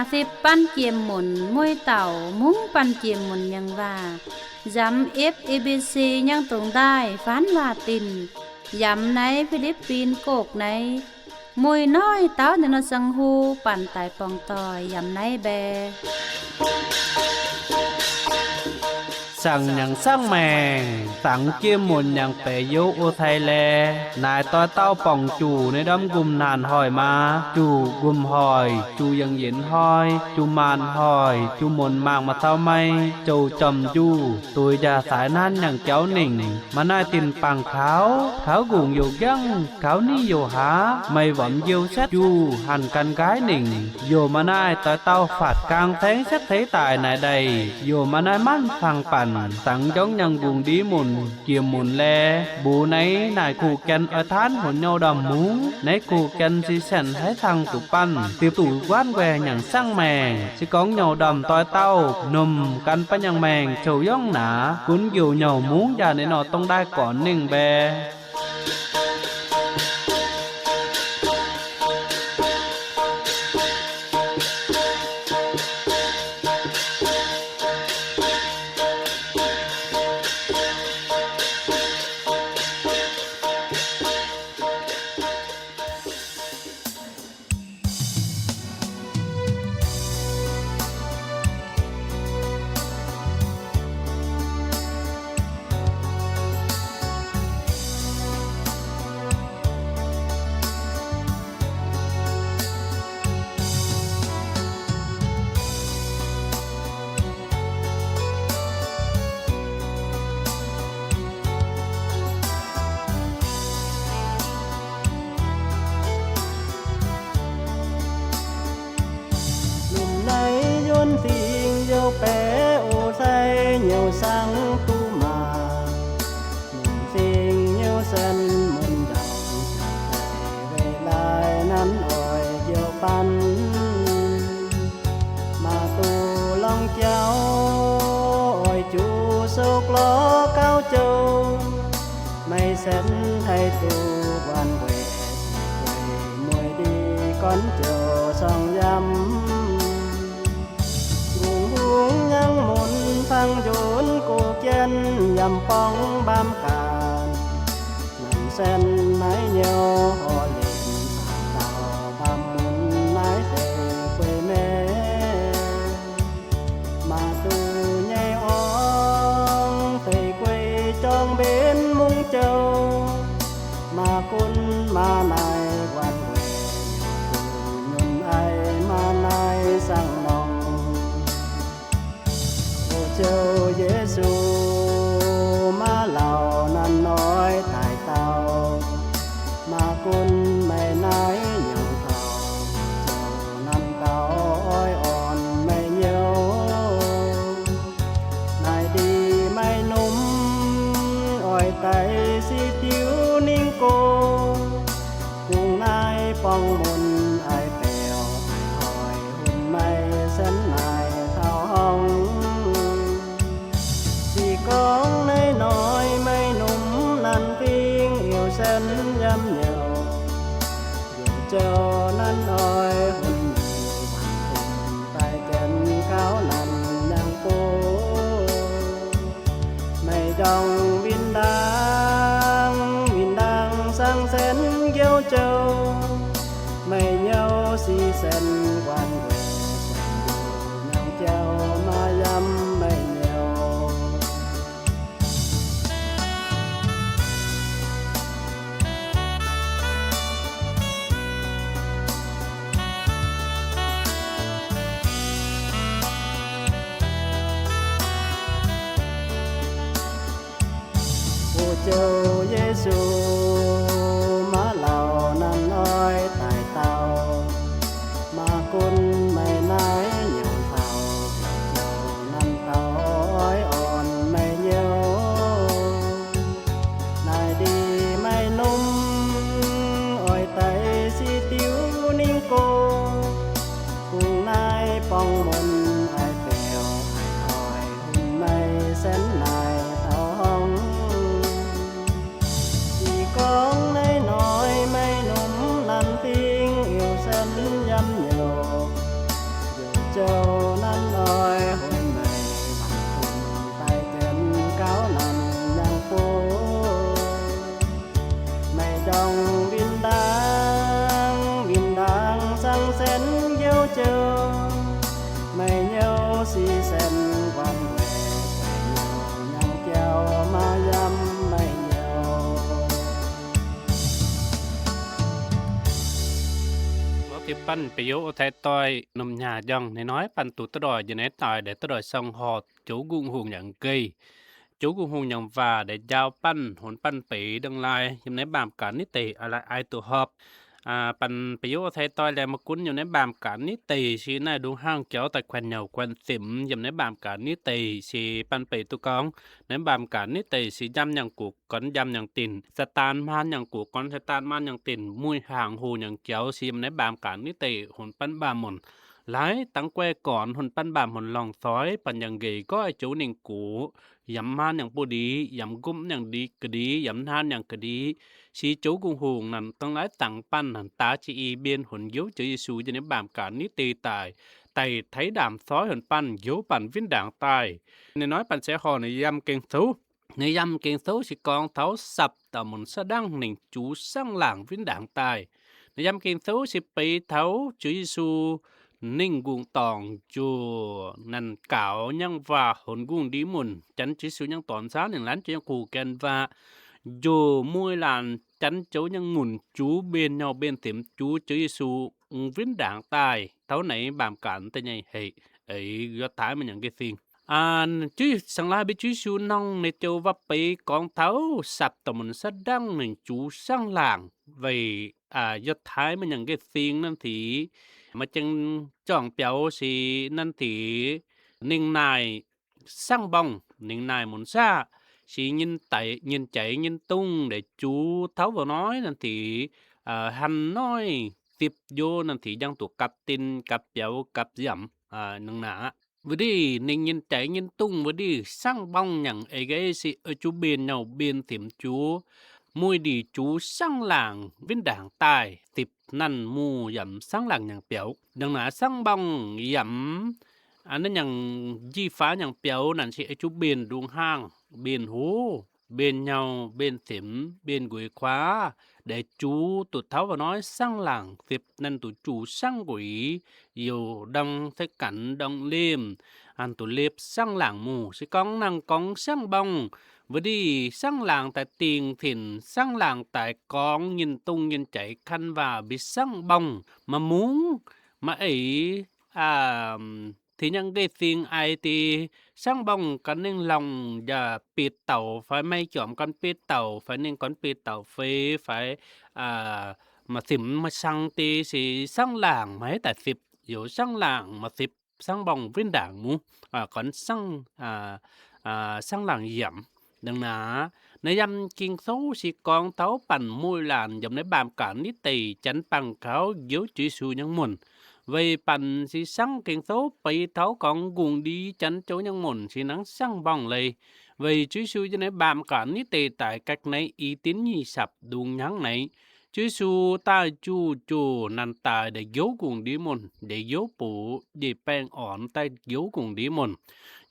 Aa^fipv banh jiem-munc mueiz dauh mungv banh jiem-munc nyangc waac, yamx F E B C nyangv dungx ndaaih faanv waac-dinc, yamx naaiv Fi^lipv^bin Gokv naaiv, mueiz noiv dauh ninh nor ziangh hu banh daaih borngz doic yamx naaiv mbae. Saangc nyangc saangv maengc, saangc jiem-munc nyangc baeqc youz o sai lae, naaic doix dauh borngc juc ninh ndorm nqumh naanc hoic maa, juc nqumh hoic, juc yangh yienx hnoi, juc maanc hoic, juc munc mangc maaih cau mei, jouc jorm njuh, duix njaah saaix nanv nyangc jauv ningc. Maaih naaiv dinc bangc kaux, kaux nqungc youc njangv, kaux niv youc hlaax, meih womx njiou setv njuh hanc gan nqaaiv ningc. Youc maaih naaiv doix dauh faatv gaang saengv setv ceix daic naaic ndaih, youc maaih naaiv manv fangx banh, saangc njorngv nyangc nqungc ndie munc, jiem-munc lae, mbuox naaiv naaic kuh jien oix taanv huonc nyouh ndorm mungv, naaiv kuh jien si saeng haiv cang zuqc banh, dipc duqv guaanv nquaeh nyangc saangv maengc. Se gorngv nyouh ndorm doix dauh nomc gan banh nyangc maengc zouc yongv naaic, gunv youc nyouh mungv njaah ninh nor dongh ndaaih gornc ningh mbae. Lungh naaiv yuonh fingx youh baeqc o sai, nyouz saangv duqv maah! Lungh fingx nyouz sen mun ndaangc, weic laaix nanv oix njoux banh. Maaih duqv longc jauv oix juqc sou glor gauh jouh, meih sen haih duqv waanc weic weic mueiz ndie gorn jouh sorng yamv. Ngongh hungh nyangv mun fangx njunc guv jienv yaac borngz mbaamv gaanc. Nanc sen naaiv nyouz horc lenc dauh mbaamv mun naaiv deix guei maengh. Maaih duqv nyei orngv deix guei jorng mbenc mungv jouh. Maaih gunv maaih naaic waanc weic duqv nyunc aic maaih naaic saangv longc. O Ziouv Yesu, maaih lauh nanv oix daaih dauh. Maaih gunv meih naaiv nyouz taux, ziouc nanv gaux oix orn meih nyouz. Naaic ndie meih nunm oix daaih sipv diuv ningv go. Kungx naaiv borngz mun aiv baeqc aiv hoic hunv meih sen naaic taux horngh. Se gorngv naaiv noic meih nunm nanv fingx iu sen yiem nyouz, youc zouv nanv oix hunv meih waanc zunc daaih janx gauh nanv nyangc go. Meih ndorngx win-ndaangv, win-ndaangv saangv sen njoux zouv. Meih nyouz si sen waanc weic guanh nduqc nyangc jauv maaih yiem meih nyouz. O Ziouv Yesu, maaih lauh nanv oix daaih dauh. Maaih gunv Maiv ndongc win-ndaangv, win-ndaangv sang senx youv jouh, meih nyouv si senx guanh weic, meih nyouv nyangc jauv maiv yiem meih nyouv. Bun banh ba'youz ov taaix doic, lomh nyaah njorngh hnoi-hnoi banh duqv duqv doic njiec naaiv daaih, deix duqv doic song horc Joux Ngongh Hungh nyei gei, Joux Ngongh Hungh nyei waac deix njaaux banh, honx banh beix ndongc lai yiem naaiv mbaamh gaax nitv deic, aa, lai ai duqv horpc. Banh ba'youz ov taaix doic, laengz maiv gunv yiem naaiv mbaamh gaax nitv deic se naaiv ndongc hnangv jauv daaih kuanx nyouc kuanx simx yiem naaiv mbaamh gaax nitv deic se banh beix duqv gorngv, naaiv mbaamh gaax nitv deic se njamv nyangc gux gornv njamv nyangc dinc, Saadaan maan nyangc gux gornv Saadaan maan nyangc dinc, muih hnaangx hoc nyangc jauv se yiem naaiv mbaamh gaax nitv deic honx banh mbaamh munc. Laaix dangx guaih gornx honx banh mbaamh munc lorngc soix banh yangh nqec goiv joux ninh gox, yaac maan nyangc buoz-ndiev, yaac gomv nyangc ga'ndiev, yaac hnaan nyangc ga'ndiev, se Joux Ngongh Hungh naaic dangx laaix dangx banh naaic daaih jiex i mbienv honx youv Ziouv Yesu yiem naaiv mbaamh gaax nitv deic daaih, daaih teix ndaamv soix honx banh youv banh win-ndaangv daaih. Ninh hnoi banh se horc ninh yiem Ging-Sou. Ninh yiem Ging-Sou se gorngv taux sapc dauh munc saav ndangv ninh juv saangv laangc win-ndaangv daaih. Ninh yiem Ging-Sou se beix taux Ziouv Yesu ninh ngongh dorngc njoh naaic gaux nyangv waac honx ngongh ndiev munc, janx Ziouv Yesu nyangv dorngx saauv ninh laanh jiex nyangv kuv gan waac, njoh mueiz laanh janx zoux nyangv munc juv mbenc nyouh mbenc simx juv Ziouv Yesu win-ndaangv daaih taux naaiv mbaamh gaax da'nyeic hec, eix Yatv^taaiv Mienh nyei nqeih sing. Juv Singx Laaih mbuox Ziouv Yesu nongh ninh joux waac-beiv gorngv taux sapc dauh munc saav ndangv ninh juv saangv laangc weic Yatv^taaiv Mienh nyei nqeih sing naaiv sic, maaih jangx juangc biaux sic naaiv sic, ninh naaic saangv-mborngh, ninh naaic munc saav sic nyinh jaiz nyinh dungz ndeic juv taux wuov noiv naaiv sic, hanh noiv sipv njo naaiv sic njang duqv gapv din gapv biaux gapv nziaamc nangv naaic aqv. Wuov ndiev ninh nyinh jaiz nyinh dungz wuov ndiev saangv-mborngh nyangc eix ga'eix sic oix juv mbenc nyouh mbenc simx juv, mueiz ndiev juv saangv laangc win-ndaangv daaih sipv nanv muh yaac saangv laangc nyangc biaux. Nangv naaic saangv-mborngh yaac naaiv nyangc njiec faaux nyangc biaux naaic se oix juv mbenc ndongc hnaangx, mbenc hoc, mbenc nyouh, mbenc simx, mbenc nqueix kuaav, ndeic juv duqv taux wuov noiv saangv laangc sipv nanv duqv juv saangv nqueix, youc ndorng se ganx ndorng lemh, an duqv lepv saangv laangc muh. Se gorngv nangh gorngv saangv-mborngh wuov ndiev saangv laangc daaih dingh finc, saangv laangc daaih gorngv nyinh dungz nyinh jaiz kan waac mbi saangv-mborngh, maaih mungz, maaih eix, aa, tengx nyangv nqeih sing ai di saangv-mborngh gan ninh longc yaac betv dauh fai maiv jormx gan betv dauh fai ninh gorngv betv dauh fei fai maaih simx maaih saang di se saangv laangc maiv daaih sipv, youc saangv laangc maaih sipv saangv-mborngh win-ndaangv muh, gorngv saangv, saangv laangc yiemc. Nangv naaic, naaiv yiem Ging-Sou se gorngv taux banh mueiz laanh yiem naaiv mbaamh gaax nitv deic janx bangc kaux Ziouv Yesu nyei munc, weic banh se saangv Ging-Sou beix taux gorngv ngongh ndiev janx zoux nyei munc se nangv saangv-mborngh leiz. Weic Ziouv Yesu yiem naaiv mbaamh gaax nitv deic daaih ga'naaiv i dinv nyic sapc ndungx hnyangx naaic, Ziouv Yesu daaih njuh njoh naaic daaih ndeic njoux ngongh ndiev munc, ndeic njoux bux, njiec baengh orn daaih njoux ngongh ndiev munc.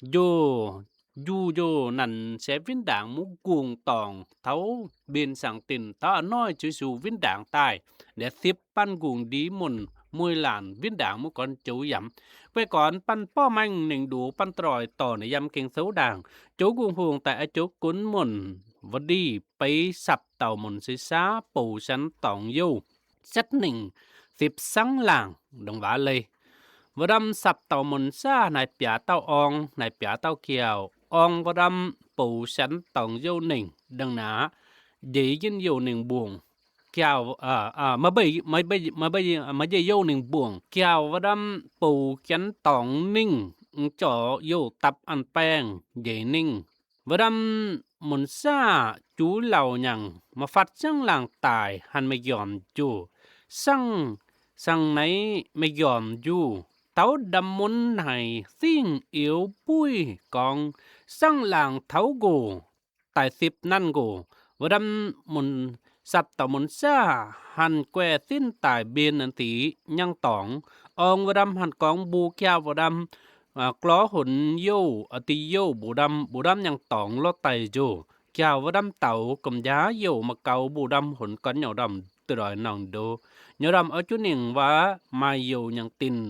Njoh, njuh njoh naaic se win-ndaangv muv ngongh dorngc taux mbenc saangv dinc taux a'hnoi Ziouv Yesu win-ndaangv daaih, ndeic sipv banh ngongh ndiev munc mueiz laanh win-ndaangv muv gorn joux yamc. Guei gorn banh borqv maengh ningc ndoqc banh doic dorh naaic yiem Ging-Sou ndaangc, Joux Ngongh Hungh daaih a'joux gunv munc wuov ndiev beix sapc dauh munc se saav bouc sianx dorngx youh setv ningc sipv saangv laangc ndongc waac leiz. Wuov ndamv sapc dauh munc saav naaic biaax dauh orng, naaic biaax dauh giauh. Orng wuov ndamv bouc sianx dorngx youh ningc ndongc naaic, njiec yinh youh ningc mbungc, giauh, maaih njiec youh ningc mbungc. Giauh wuov ndamv bouc sianx dorngx ningh, zorc youh dapv an baengh njiec ningh. Wuov ndamv munc saav juv lauh nyangc, maaih fatv saangv laangc daic, hanc meih njormh njuh. Saangv, saangv naaiv meih njormh njuh, taux ndamv mun naaic singv ioux buiv gorngv, saangv laangc taux nqox, daaih sipv nanv nqox. Wuov ndamv mun, sapc dauh munc saav hanc guaih sinv daic mbienx naaic dic nyangv dorngx. Orng wuov ndamv hanc gorngv mbuo giauh wuov ndamv glorv honx youh, dih youh mbuo ndamv, mbuo ndamv nyangv dorngx lorz daic njuh. Jauv wuov ndamv douz gomh njaaux youh maaih gaux mbuo ndamv honx gorn nyouh ndamv duqv ndoih nongh ndo. Nyouh ndamv oix juv ningc waac maaih youh nyangc dinh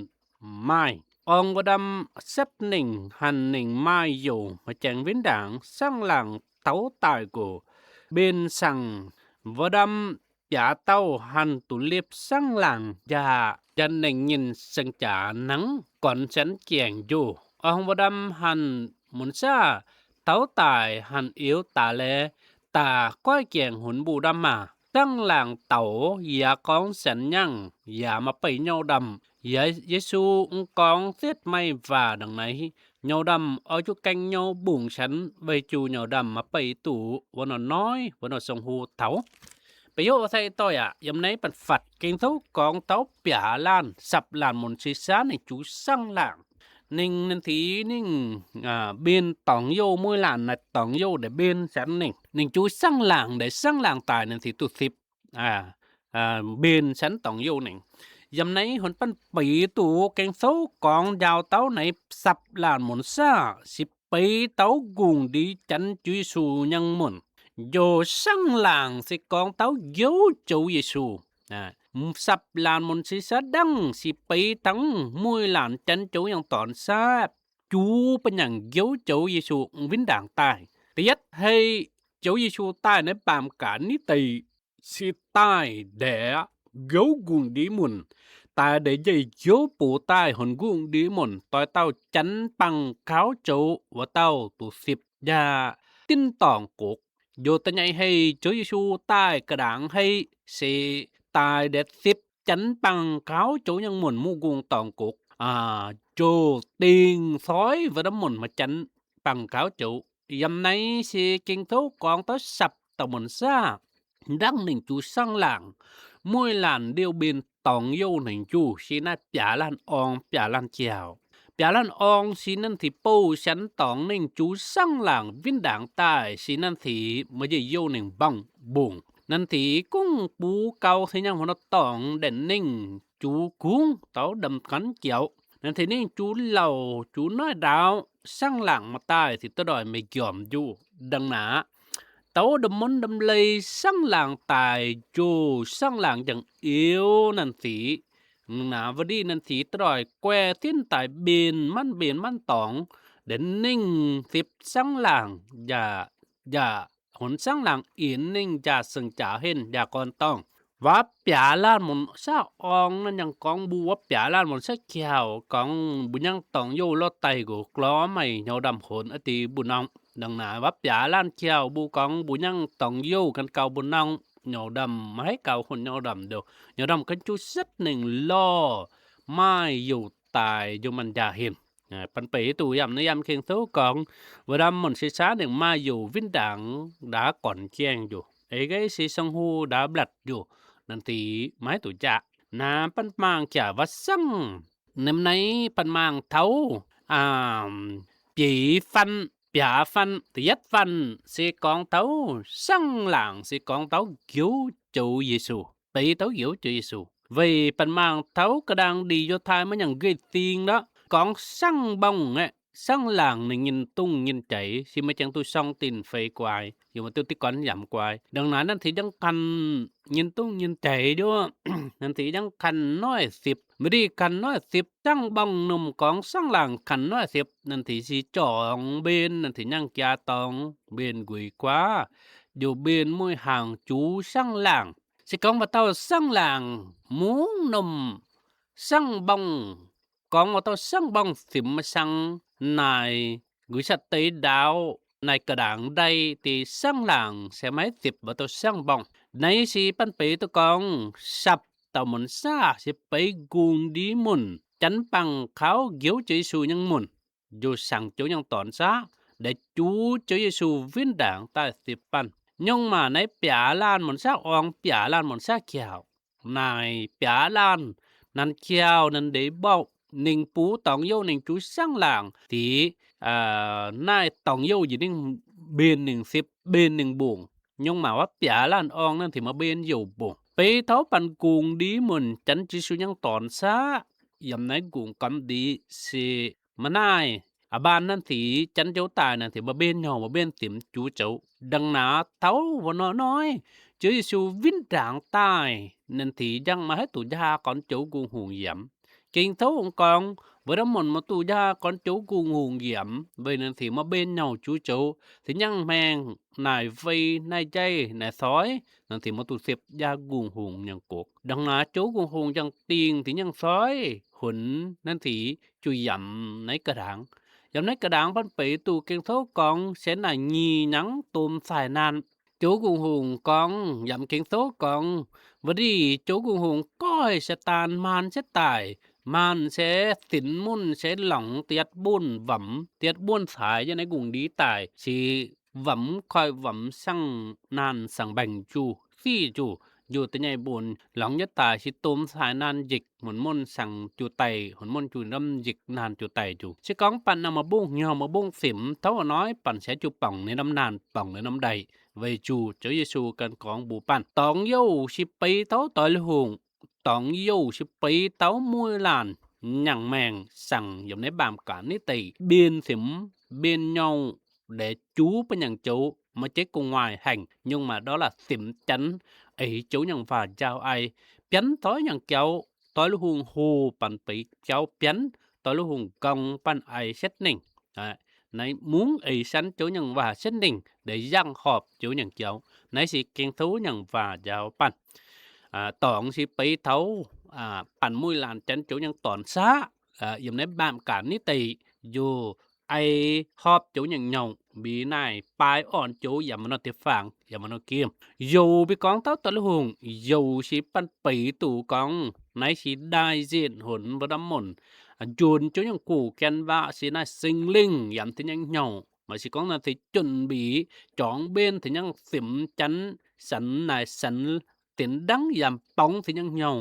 maaih. Orng wuov ndamv setv ningc hanc ningc maaih youh maaih jaengx win ndaangc, sangv laangc taux daaih gox mben saangc wuov ndamv biaax dauh hanc duqv liepv sangv laangc njaah, njaah nengh nyinh seng jaax hnangv gorn sienx jaengc njuh. Orng wuov ndamv hanc mun saav taux daaih hanc iux daaih laeh daaih goiv jaengc hunx mbuo ndamv maah. Sangv laangc douz yaac gorngv sienx nyangv yaac maaih beih nyouh ndamv. Yaac Yesu mv gorngv setv meih waac ndongc naaiv, nyouh ndamv oix juv gaengh nyouh mbungh sienx weic zuqc nyouh ndamv maaih beih duqv wuov nor noiv wuov nor song hu taux. Beiv yoc sai doic aqv, yiem naaiv banc fatv Ging-Sou gorngv taux biaax laanh sapv laanh mun si saanv ninh juv sangv laangc. Ninh, ninh tix ninh mben dorngx youh, mueiz laanh naaic dorngx youh ndeic mben sienx ninh. Ninh juv sangv laangc ndeic sangv laangc daaih ninh tix duqv sipv mben sienx dorngx youh ninh. Yiem naaiv honx banv beiz duqv Ging-Sou gorngv njaaux dauh naaiv sapv laanh mun saav se beiz dauh ngongh ndiev janx juv Yesu nyangv muonc. Njoux sangv laangc se gorngv dauh njoux joux Yesu. Sapv laanh mun si saanv ndangv se beiz dangv mueiz laanh janx joux yangh dorn saapv juv ba'nyaangc njoux joux Yesu win ndaangc daaih. Da'yietv hei joux Yesu daaih naaiv baamh gaax nitv deix se daaih ndaeqv njoux ngongh ndiev munc, daaih ndeic njeih njoux box daaih honx ngongh ndiev munc doix dauh janx bangc gaux joux wuov dauh duqv sipv njaah dinv dorngc gox. Njoux da'nyeic hei joux Yesu daaih ga'ndaangc hei se daaih ndaeqv sipv janx bangc gaux joux nyangv munc muqv ngongh dorngc gox, njoux dingc soix wuov ndamv munc maaih janx bangc gaux joux. Yiem naaiv se Ging-Sou gorngv dauh sapv dauh mun saav ndangv ninh juv sangv laangc, mueiz laanh ndiouh mben dorngx youh ninh njuh se naaiv biaax laanh orng biaax laanh jauv. Biaax laanh orng se nanv tix bouh sienx dorngx ninh juv sangv laangc win ndaangc daaih se nanv tix maaih njiec youh ninh mbaengx mbungc. Nanv tix gungv bux gau se nyangv hmuangx nor dorngx ndenc ninh juv kungx dauh ndamv ganv jauv. Nanv tix ninh juv lauh juv naaiv ndaauv sangv laangc maaih daaih tix duqv ndoih meih njormh njuh ndangh naaic. Douv ndamv mun ndamv lei sangv laangc daaih njoux sangv laangc njang-iuv nanv tix. Naaiv wuov ndiev nanv tix duqv ndoih guaih dinv daaih mbenc manv mbenc manv dorngx, ndenc ninh sipv sangv laangc njaah, njaah honx sangv laangc inx ninh njaah seng jaax henv njaah gorn dorngh. Waac biaax laanh mun saav orng nanv nyangv gorngv mbuo waac biaax laanh mun saav jauv gorngv mbuo nyangv dorngx youh lorz daaih nqox glor maaih hnyouv ndamv honx aqv deix mbuo norm. Ndangh naaic waac biaax laanh jauv mbuo gorngv mbuo nyangv dorngx youh gan gaux mbuo norm, hnyouv ndamv maiv gaux honx hnyouv ndamv ndoh, hnyouv ndamv gan juv setv ningc lorh maaih youh daaih njoux manc njaah henv. Banh beic duqv yaac naaiv yiem Ging-Sou gorngv wuov ndamv mun se saanv ningc maaih youh win ndaangc ndaauv gornc jaengh njuh, eix gaiv se song hu ndaauv mblatc njuh, nanv tix maiv duqv jaax. Naaiv banh maangh jaax waac sangv. Ninh naaiv banh maangh taux bieiz fanh, biaax fanh. Da'yietv fanh se gorngv taux sangv laangc se gorngv taux njoux joux Yesu, beiz taux njoux joux Yesu. Weic banh maangh taux ga'ndaangc ndiev Yiutai maiv nyanc nqeih ding ndorqc gorngv sangv mbong aeqv, sangv laangc ninh nyinh dungz nyinh jaiz se maaih jangx duqv sorng dinh feix guaix, yaac maaih duqv diqv gorn yamc guaix. Ndongc naaiv nanv tix jangv ganh nyinh dungz nyinh jaiz nduov, nanv tix jangv ganh noiv sipv. Mv dih ganh noiv sipv, sangv mbong ninh gorngv sangv laangc ganh noiv sipv, nanv tix se jorngx mben, nanv tix nyangv jaa dorngx mben nquix guaav, njoux mben mueiz hnaangx juv sangv laangc. Se gorngv maaih dauh sangv laangc mungv norm sangv mbong, gorngv maaih dauh sangv mbong simx sang naaic, nquix satv deix ndaauv naaic ga'ndaangc ndai deix sangv laangc se maiv sipv maaih dauh sangv mbong. Naaiv se banh beix duqv gorngv sapv dauh mun saav se beiz nqungh ndiev munc, janx bangc kaux njoux joux Yesu nyangv munc, njoux saangc joux nyangv dorn saav, ndaix juv joux Yesu win ndaangc daaih sipv banh. Nyungc maac naaiv biaax laanh mun saav orng, biaax laanh mun saav jauv. Naaic biaax laanh, nanv jauv nanv ndeic mborqv ninh bux dorngx youh ninh juv sangv laangc deix, naaiv dorngx youh njiec ninh mbenc ninh sipv, mbenc ninh mbungc. Nyungc maac waac biaax laanh orng nanv tix maaih mbenc youh mbungc. Beiv taux banh nqungh ndiev munc janx Yesu nyangv dorn saav, yiem naaiv nqungh gamh ndiev se maaih naaiv, aa, baan nanv tix janx joux daaih nanv tix maaih mbenc hnyouv, maaih mbenc simx juv zoux. Ndongc naaiv taux wuov nor noiv, Ziouv Yesu win ndaangc daaih, ninh ziouc njang maaih haaix duqv nqa'haav gorn joux gungh hungh yiemx. Ging-Sou gorngv, wuov ndaamv-munc maiv duqv nqa'haav gorn joux gungh hungh yiemx, weic ninh ziouc maiv mbenc nyouh juv zoux, ziouc njang maengh naaic fei naaiv njaih naaic soi, ninh ziouc maiv duqv siepv nqa'haav gungh hungh nyangc gox. Ndongc naaiv joux gungh hungh nyangc dingh ziouc njang soi, hunx naaiv ziouc juv yiemx naaiv ga'ndaangc. Yiem naaiv ga'ndaangc banh beix duqv Ging-Sou gorngv se naaic nyic nyangc domh saaic naanh. Joux gungh hungh gorngv, yiem Ging-Sou gorngv, wuov ndiev joux gungh hungh goiv Saadaan, maanh se daic, maanh se sinx munh se longc dietv mbuonx wamx, dietv mbuonx caaix yiem naaiv gungx ndiev daaih, se wamx koiv wamx saangv naanh saangv mbaengx juv, siqv juv, njuov da'nyeic mbuonx longc nyei daaih, se domh saaic naanh njiec, hunx munh saangv juv daic, hunx munh juv norm njiec naanh juv daic juv. Se gorngv banh naaiv maaih mbungv hnyouv maaih mbungv simx tov a'hnoi banh se juv bongc ninh norm naanh bongc ninh norm ndaih, weic zuqc Ziouv Yesu ganh gorngv mbuox banh, dorngx youh se beiv taux doix-hungh, dorngx youh se beiv taux mueiz laanh nyangc maengh saangv yiem naaiv mbaamh gaanv naaiv deic mbienv simx mbienv nyouh, deix juv ba'nyangc joux, maaih jeiv gu'nguaaic haengh nyungc maaih ndortv laaih simx janv, eix joux nyangc waac njaaux ai, bianv doix nyangc jauv, doix-hungh hoc banh beiv jauv bianv, doix-hungh gong banh ai setv ningh. Naaiv mungv eix sanv joux nyangc waac setv ningh, deix yangh horpc joux nyangc jauv. Naaiv se Ging-Sou nyangc waac njaaux banh. Dorngx se beiv taux banh mueiz laanh janv joux nyangc dorngx saqv yiem naaiv mbaamh gaanv naaiv deic, njuov ai horpc joux nyangc nyouh, mbi naaiv baaix orn joux yaac maaih nor deix fangx, yaac maaih nor giemh. Youc mbi gorngv taux doix-hungh, youc se banh beix duqv gorngv naaiv se ndaih nzitv hunx wuov ndaamv-munc, njuonx joux nyangc guv gaen waac se naaiv Singx Lingh yaac maaih deix nyangc hnyouv, maaih se gorngv naaiv se junh mbi jorngx mbenv deix nyangc simx janv, sanx naaic sanx dinx ndangv yaac borngz deix nyangc hnyouv,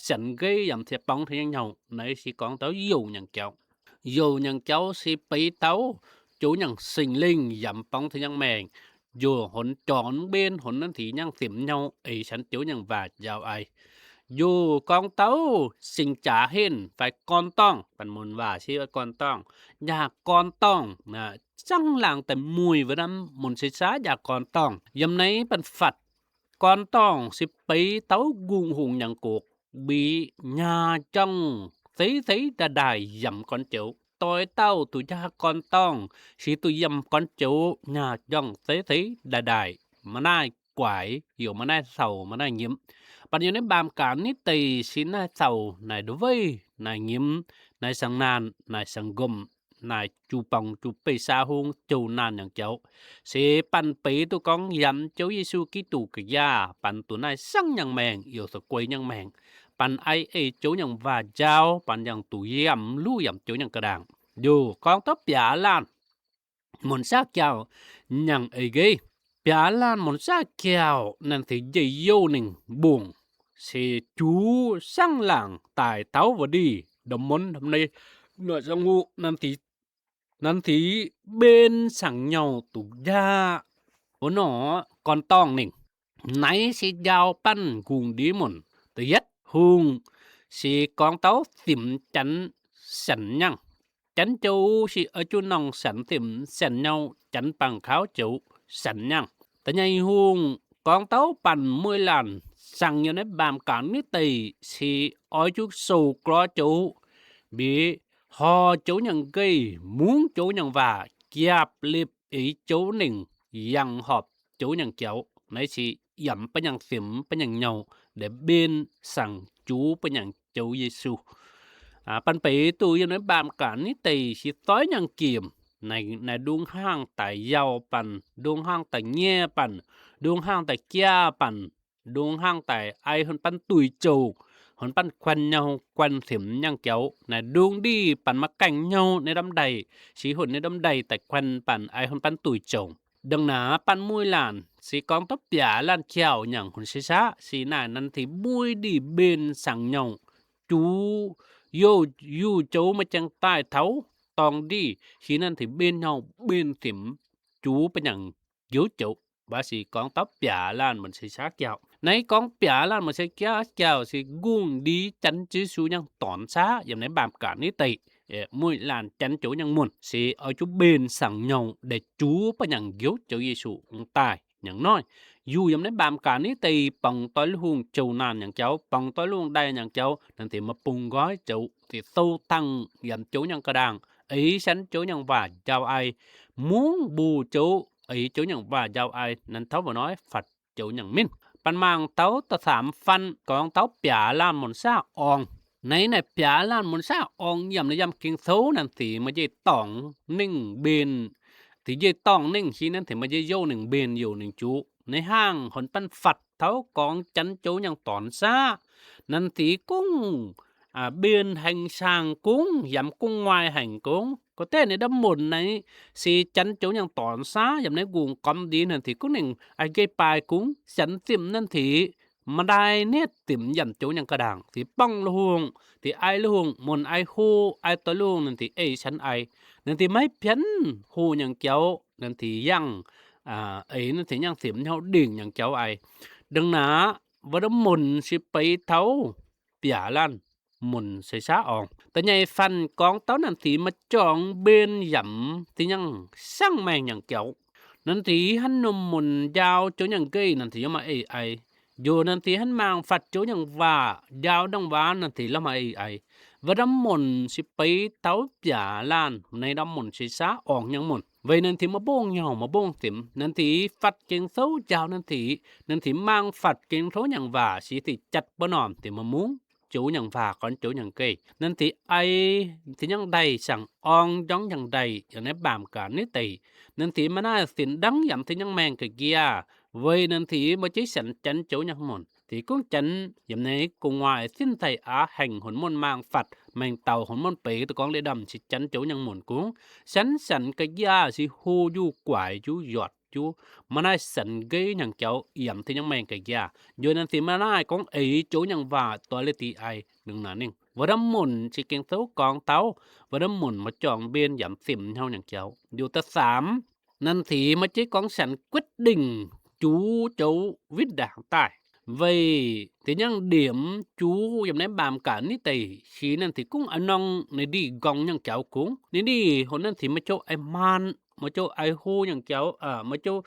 sanx nqeiv yaac se borngz deix nyangc hnyouv. Naaiv se gorngv taux youc nyangc jauv. Youc nyangc jauv se beiv taux joux nyangc Singx Lingh yaac borngz deix nyangc maengc, njuov hunx jorngx mbenv hunx naaiv deix nyangc simx nyouh eix sanv joux nyangc waac njaaux ai. Njuov gorngv taux singx jaax henv fai gorn-dorngh, banh munc waac se gorn-dorngh, njaah gorn-dorngh, zangv laangh daaih mueiz wuov ndaamv-munc se saav njaah gorn-dorngh. Yiem naaiv banh fatv gorn-dorngh se beiv taux gungh hungh nyangc gox, mbi nyaah jorngh zeiv zeiv ndaaih ndaaih yaac gorn joux. Doix dauh duqv njaah gorn-dorngh se duqv yiem gorn joux nyaah jorngh zeiv zeiv ndaaih ndaaih, maaih naaiv guaix youc maaih naaiv caux maaih naaiv nyimx. Banh yiem naaiv mbaamh gaanv naaiv deic se naaiv caux naaic nduov weiv, naaic nyimx, naaic saangx naanh, naaic saangx nqomh, naaic juv borngz juv beih saa hung jouh naanh nyangc jauv. Se banh beix duqv gorngv yaac Ziouv Yesu Giduc ga'yaah banh duqv naaiv saangv nyangc maengc, youc se guei nyangc maengc, banh ai eix joux nyangc waac njaaux, banh yangh duqv yiem luv yaac joux nyangc ga'ndaangc. Youc gorngv taux biaav laanh munc saav jauv nyangc eix nqeiv. Biaav laanh munc saav jauv naaiv se njei-youh ninh mbungh se juv saangv laangc daaih taux wuov ndiev ndom munv ndom nei, noic zong huc, naaiv se mbenv saangv nyouh duqv njaah wuov nor gorn-dorngh ninh. Naaiv se njaaux banh gungx ndiev munc. Da'yietv hungh se gorngv taux simx janx sanx nyangh. Janx joux se oix zuqc nongc sanx simx sanx nyouh, janx bangc kaux joux sanx nyangh. Da'nyeic hungh gorngv taux banh mueiz laanh saangv yiem naaiv mbaamh gaanv naaiv deic se oix zuqc sou-gorx joux, mbi horh joux nyangc nqeiv, mungv joux nyangc waac, japv lipc eix joux ningc, yangh horpc joux nyangc jauv. Naaiv se yaac ba'nyangc simx ba'nyangc nyouh, deix mbenv saangv juv ba'nyangc joux Yesu. Banh beix duqv yiem naaiv mbaamh gaanv naaiv deic se doix nyangc jiem. Naaiv ndongc hnaangx daaih yauh banh, ndongc hnaangx daaih nyiev banh, ndongc hnaangx daaih jaa banh, ndongc hnaangx daaih ai hunpanh duih zouc, hunpanh guanh nyouh guanh simx nyangh jauv. Naaiv ndongc ndiev banh maiv gaengh nyouh naaiv ndamv ndaih, se hunx naaiv ndamv ndaih daaih guanh banh ai hunpanh duih zouc. Ndongc naaiv banh mueiz laanh se gorngv taux biaav laanh jauv nyangc hunx se saqv, se naaiv naaiv deix mueiz ndiev mbenv saangv nyouh, juv youh, youh joux maiv jangx daaih taux dorngx ndiev, se naaiv deix mbenv nyouh mbenv simx juv ba'nyangc njoux joux. Mv baac se gorngv taux biaav laanh munc se saqv jauv. Naaiv gorngv biaav laanh munc se saqv jauv se gungx ndiev janx Yesu nyangh dorngx saqv yiem naaiv mbaamh gaanv naaiv deic. mueiz laanh janx joux nyangh muonc se oix zuqc mbenc saangc nyouh deix juv ba'nyaangc njoux Ziouv Yesu daaih nyangx noiv. Yungh yiem naaiv mbaamh gaax nitv deix borngz doix lungh jouh naanh nyangc jaux, borngz doix lungh daaih nyangc jaux, naaiv deix maaih bung nqoi zoux deix sou dangh yaac joux nyangh ga'ndaangc, eix sienx joux nyangh waac njaaux ai, mungv mbuo zoux eix joux nyangh waac njaaux ai, naaiv taux wuov noiv fatv joux nyangh minv. Banh mangc taux da'faam fanh gorngv taux biaax laanh mun saav orngh. Naaiv naaic biaax laanh mun saav orngh yiem naaiv yiem Ging-Sou naaiv deix maaih njiec dorngc ningh mbenc, deix njiec dorngc ningh hiv naaiv deix maaih njiec youh ningh mbenc youh ningh juv. Naaiv hnangv honx banh fatv taux gorngv janx joux nyangh dornx saav naaiv deix gungv mbenc haengh saangh gungv yaac gungv nguaaic haengh gungv. Gorngv deix naaiv ndamv munc naaiv se janx joux nyangh dornx saav yiem naaiv nqungc gormx ndiev naaiv deix gungv ningh a'nqei baaix gungv sienx zimh naaiv deix maaih ndaaih nietv zimh yaac joux nyangh ga'ndaangc deix borngz lui-houx, deix ai lui-houx, munc ai hlo, ai doix lui-houx naaiv deix ei sienx ai, naaiv deix maiv pienv hoh nyangc jaux naaiv deix yangh eix naaiv deix nyangh zimh hnyouv ndingc nyangc jaux ai. Dangh naaiv wuov ndamv munc se beiv taux biaax laanh munc se saav orngh. Da'nyeic fanh gorngv taux naaiv deix maaih jorngx mbenc yaac deix nyangh sangv maengh nyangc jaux. Naaiv deix hnangv norm munc njaaux joux nyangh nqeih naaiv deix yaac maaih ei ai. Njoux naaiv deix hnangv maengh fatv joux nyangh waac njaaux ndongh waac naaiv deix la'maah ei ai. Wuov ndamv munc se beiv taux biaax laanh, naaiv ndamv munc se saav orngh nyangh munc. Weic naaiv deix maaih mbongh nyauc maaih mbongh zimx. Naaiv deix fatv Ging-Sou njaaux naaiv deix, naaiv deix maengh fatv Ging-Sou nyangh waac se deix jatv buov normh deix maaih mungv joux nyangh waac gorn joux nyangh nqeih. Naaiv deix ai deix nyangv ndaih saangc orngh njorngv nyangh ndaih yaac naaiv mbaamh gaax nitv deix. Naaiv deix maaih naaiv sinx ndangv yaac deix nyangv maengh ga'njiaa. Weic naaiv deix maaih jeiv sienx janx joux nyangh munc. Deix gorngv janx yaac naaiv gu'nguaaic sinv daaih aqv, haengh honx muonh maengh fatv, maengh dauh honx muonh beix daaih gorngv liuz ndamv se janx joux nyangh munc gorngv sienx sienx ga'njiaa se hlo njuv, guaix njuv, yotc njuv, maaih naaiv sienx nqeiv nyangh jaux yaac deix nyangv maengh ga'njiaa. Njoux naaiv deix maaih naaiv gorngv eix joux nyangh waac doix leiz deix ai nungx naaic ningh. Wuov ndamv munc se Ging-Sou gorngv taux wuov ndamv munc maaih jorngx mbenc yaac zimx hnyouv nyangc jaux. Njoux da'faam naaiv deix maaih jeiv gorngv sienx quyết định juv joux witv ndaangc daaih. Weic deix nyangv ndiemx juv yiem naaiv mbaamh gaax nitv deix se naaiv deix gorngv a'hnongx ninh ndih nqorngc nyangc jaux gorngv ninh ndih hlo naaiv deix maaih joux ai maan, maaih joux ai hlo nyangc jaux, maaih joux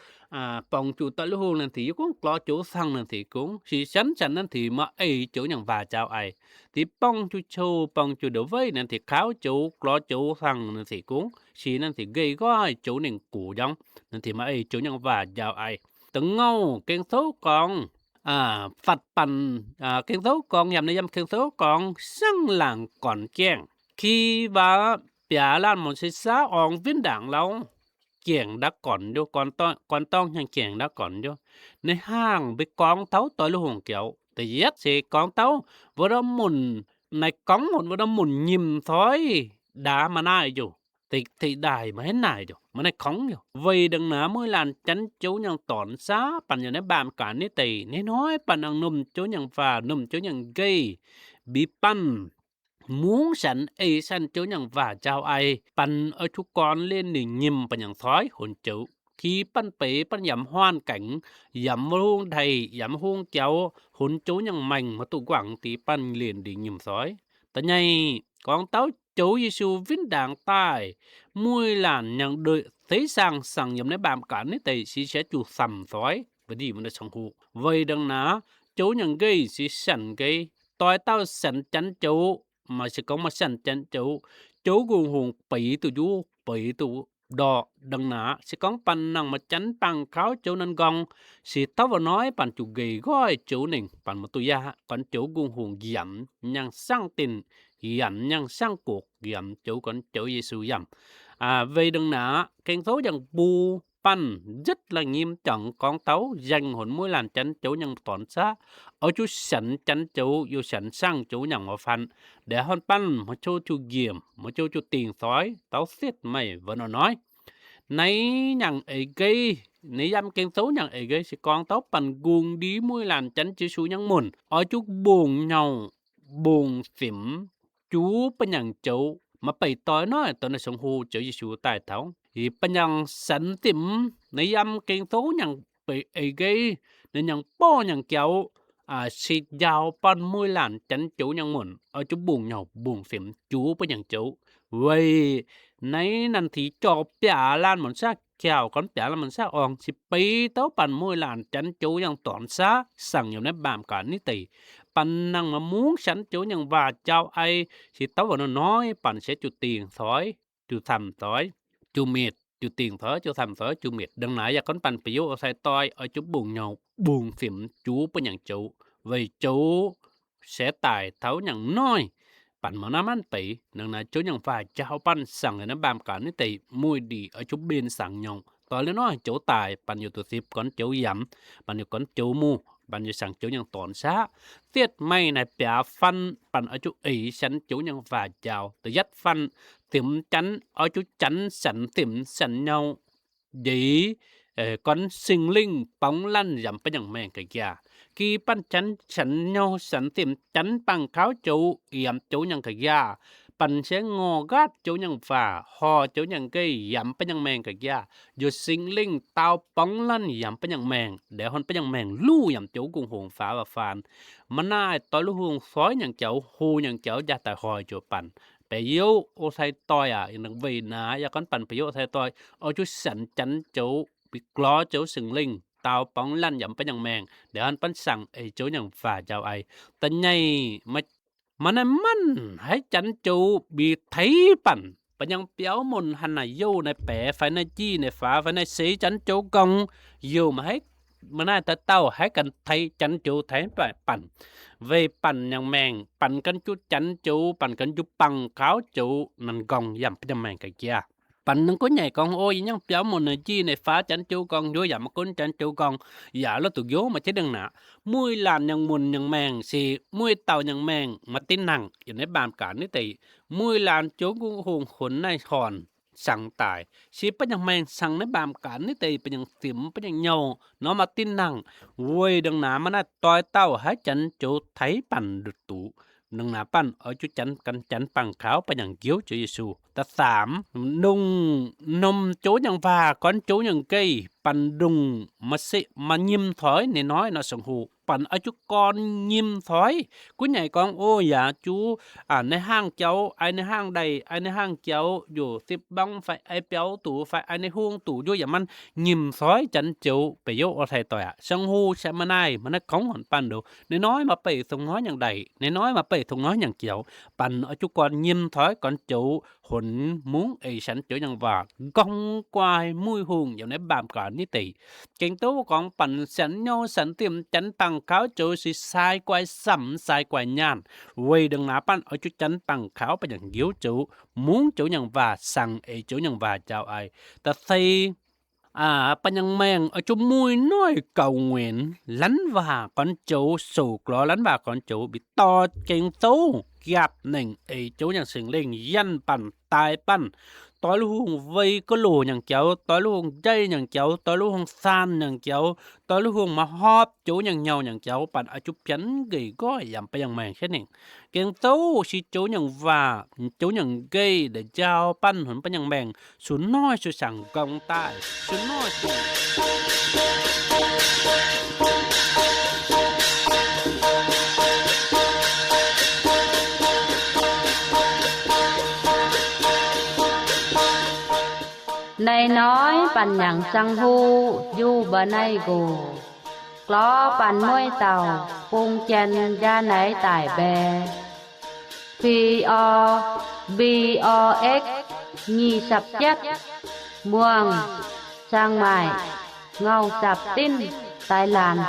borngz juqc doix lui-houx naaiv deix yie gorngv glorx joux cang naaiv deix gorngv se sienx sienx naaiv deix maaih ei joux nyangv waac njaaux ai. Deix borngz juqc cou, borngz juqc ndau-weiv naaiv deix kaux joux glorx joux cang naaiv deix gorngv se naaiv deix nqeih nqoi joux ningh gox njorngv naaiv deix maaih ei joux nyangv waac njaaux ai. Da'ngauh Ging-Sou gorngv fatv banh, Ging-Sou gorngv yaac naaiv yiem Ging-Sou gorngv sangv laangc gornx jaengh. Ki waac biaax laanh munc se saav orngh witv ndaangc lauh, jaengc ndau gornx njuov, gorn dorngh hnyangx jaengc ndau gornx njuov. Naaiv hnangv mbuo gorngv taux doix lui-houx jaux. Da'yietv se gorngv taux wuov ndamv munc, naaiv gorngv munc wuov ndamv munc nyimc toi ndaauv maaih naaiv njoux, deix daaih maaih henv naaic njoux, maaih naaiv kongx njoux. Weic ndongc naaiv mueiz laanh janx joux nyangv dornx saav banh yaac naaiv mbaamh gaax nitv deix, naaiv hnoi banh nangc lomh joux nyangv waac, lomh joux nyangv nqeih, mbic banh mungv sienx ei sienx joux nyangv waac njaaux ai, banh oix zuqc gorn lenh ninh nyimc banh nyangv toi honx joux. Ki banh beix banh yaac mv huaanh gaengx, yaac mv hungh ndaih, yaac mv hungh jaux, honx joux nyangv maengh maiv duqv guangc deix banh lenh ninh nyimc toi. Da'nyeic gorngv taux joux Yesu witv ndaangc daaih, mueiz laanh nyangv ndoih seix saangv saangc yiem naaiv mbaamh gaax nitv deix se sienx juqc samc toi, weic ndih mv naaiv cong-hoqc. Weic ndongc naaiv joux nyangv nqeih se sienx nqeih, doix dauh sienx janx joux, maaih se gorngv maaih sienx janx joux, joux nqongh hungh beix duqv njuov, beix duqv ndorqc. Ndongc naaiv se gorngv banh nangc maaih janx bangh kaux joux naaiv nqorngv, se taux wuov hnoi banh juqc nqeih nqoi joux ningh, banh maiv duqv yaac gorn joux nqongh hungh nyiemc nyangv saangv dinc, nyiemc nyangv saangv gox, nyiemc joux gorn joux Yesu yaac. Weic ndongc naaiv Ging-Sou yaac mbuox banh nzutv la'nyim jangx gorngv taux nzengc honx mueiz laanh janx joux nyangv dornx saav, oix zuqc sienx janx joux, youh sienx saangv joux nyangv wuov faan. Ndaaih hnoi banh maiv joux juqc nyiemc, maiv joux juqc dingc soi taux setv meih wuov nor hnoi. Naaiv nyangv eix nqeih, naaiv yiem Ging-Sou nyangv eix nqeih se gorngv taux banh nqongh ndiev mueiz laanh janx Yesu nyangv munc oix zuqc mbungh nyauh, mbungh simx, juv banh nyangv joux, maaih beiv doix noiv doix naaiv cong-hoqc joux Yesu daaih taux. Yie banh nyangv sienx simx, naaiv yiem Ging-Sou nyangv eix nqeih, naaiv nyangv borqv nyangv jaux, se njaaux banh mueiz laanh janx joux nyangh muonc oix zuqc mbungh nyouh mbungh fimx juv bun nyangc joux. Weic naaiv naanh tix jorh biaac laanh muonc saav jauh gorn biaac laanh muonc saav orngx se beiv douv banh mueiz laanh janx joux nyangh dornc saav sangx yiem naaiv mbaamh gaax nitv deic. Banh nangh maaih mungv sianx joux nyangh waac jauv-ai, se douv waac nor noiv banh se juv dingc fai juv camv fai juv mietc, juv dingc fai juv camv fai juv mietc. Ndongc naaiv yaac gorn banh ba'youz sai-doix oix zuqc mbungh nyouh mbungh fimx juv bun nyangc joux, weic joux se daaih taux nyangc noiv banh maaih naaiv manv deix. Ndongc naaiv joux nyangh waac jauv banh sangx yiem naaiv mbaamh gaax nitv deic, mueiz ndeic oix zuqc mbenc sangx nyouh. Doix liuz noiv joux daaih banh youc duqv zipv gorn joux yamc, banh youc gorn joux muh, banh youc sangx joux nyangh dornc saav. Zietv meih naaic biaav faan banh oix zuqc eix sianx joux nyangh waac jauv. Da'yietv faan, fimx janx oix zuqc janx sianx fimx sianx nyouh njiec gorn Singx Lingh borngz lanv yaac ba'nyangh maengh ga'njaa. Gi banh janx sianx nyouh sianx fimx janx bangc kaux joux yaac joux nyangh ga'njaa. Banh se ngorc nqaatv joux nyangh waac, horh joux nyangh nqeih yaac ba'nyangh maengh ga'njaa. Youc Singx Lingh dau borngz lanv yaac ba'nyangh maengh, ndaix huon ba'nyangh maengh luv yaac joux gungh hungh faaux waac faan. Maaih naaiv doix luv hungh soiv nyangc jaux, hungh nyangc jaux, jaa daaih hoic zuqc banh. Ba'youz sai-doix aac, weic naaiv yaac gorn banh ba'youz sai-doix oix zuqc sianx janx joux, bi glorx joux Singx Lingh dau borngz lanv yaac ba'nyangh maengh, ndaix huon ba'nyangh sangx eix joux nyangh waac jauv-ai. Da'nyeic, maaih naaiv manv haiz janx joux mbi teix banh, ba'nyangh biaux mun hanh naaic youh naaiv baeqc fai naaiv njiec naaiv faaux fai naaiv seix janx joux nqorngv, youh maaih naaiv dauh dauh haiz ganh teix janx joux teix banh, weic banh nyangh maengh, banh gan juv janx joux, banh gan juv bangc kaux joux naaiv nqorngv yaac ba'nyangh maengh ga'njaa. Banh nangc gunv nyaic gorngv, O, yie nyangv biaux mun naaic njiec naaiv faaux janx joux nqorngv, njuov yaac maiv gunv janx joux nqorngv, yaac lorz duqv njoux maaih jienv ndongc naaic. Mueiz laanh nyangh mun nyangh maengh se mueiz dauh nyangh maengh maaih dinh nangc yiem naaiv mbaamh gaax nitv deic. Mueiz laanh joux gungx hungh hunx naaiv horn sangx daaih, se ba'nyangh maengh sangx naaiv mbaamh gaax nitv deic, ba'nyangh fimx ba'nyangh nyouh nor maaih dinh nangc. Weic ndongc naaiv maaih naaiv doix dauh haiz janx joux teix banh nduqc duqc. Ndongc naaiv banh oix zuqc janx gan janx bangc kaux ba'nyangh njiouv Ziouv Yesu. Da'faam, ndongc norm joux nyangh waac gorn joux nyangh nqeih banh ndongc maaih se maaih nyim toi ninh noiv nor sangx hoc, banh oix zuqc gorn nyim toi. Gunv nyaic gorngv, O, yaac juv naaiv hnangv jaux, ai naaiv hnangv ndeic, ai naaiv hnangv jaux, youc sipv mborngv fai ai biaux duqv fai ai naaiv hungh duqv, njuov yaac manv nyim toi janx joux. Ba'youz sai-doix aac, sangx hoc se maaih naaiv, maaih naaiv kongx horn banh ndoqc, ninh noiv maaih beih dongh noiv nyangc ndeic, ninh noiv maaih beih dongh noiv nyangc jaux. Banh oix zuqc gorn nyim toi gorn joux hunx mungv eix sianx joux nyangh waac nqorngv guai muic hungh yiem naaiv mbaamh gaax nitv deic. Gengh duqv gorngv banh sianx nyouh sianx dimh janx bangc kaux joux se sai guai samv sai guai nyaanh. Weic ndongc naaiv banh oix zuqc janx bangc kaux ba'nyangh njiouv joux, mungv joux nyangh waac, sangx eix joux nyangh waac jaux ai. Da'feix, ba'nyangh maengh oix zuqc muih noic gaux nguenx lanv waac gorn joux, souc glorx lanv waac gorn joux, mbiv dorh gengh zouv giapv nengc eix joux nyangh Singx Lingh yienh banh daaih banh. Doix luv hungh wei ga'loc nyangc jaux, doix luv hungh njaih nyangc jaux, doix luv hungh saanh nyangc jaux, doix luv hungh maaih hopv joux nyangh nyouh nyangc jaux, banh oix zuqc pienx nqeic nqoiv yaac ba'nyangh maengh sienv nengc. Gengh zouv se joux nyangh waac, joux nyangh nqeih ndeic njaaux banh hunx ba'nyangh maengh, sun noiv sun sangx nqorngv daaih, sun noiv sun Naaiv noiv banh nyanc sangx hoc njuh mba'naaiv nqox, glorx banh mueiz dauh bung jien njaa naaiv daic mbae. P O, B O X, nyic sapc jietv, Muangh, Cang Maaic, Ngau Sapc Dinv, Taiv Laanh.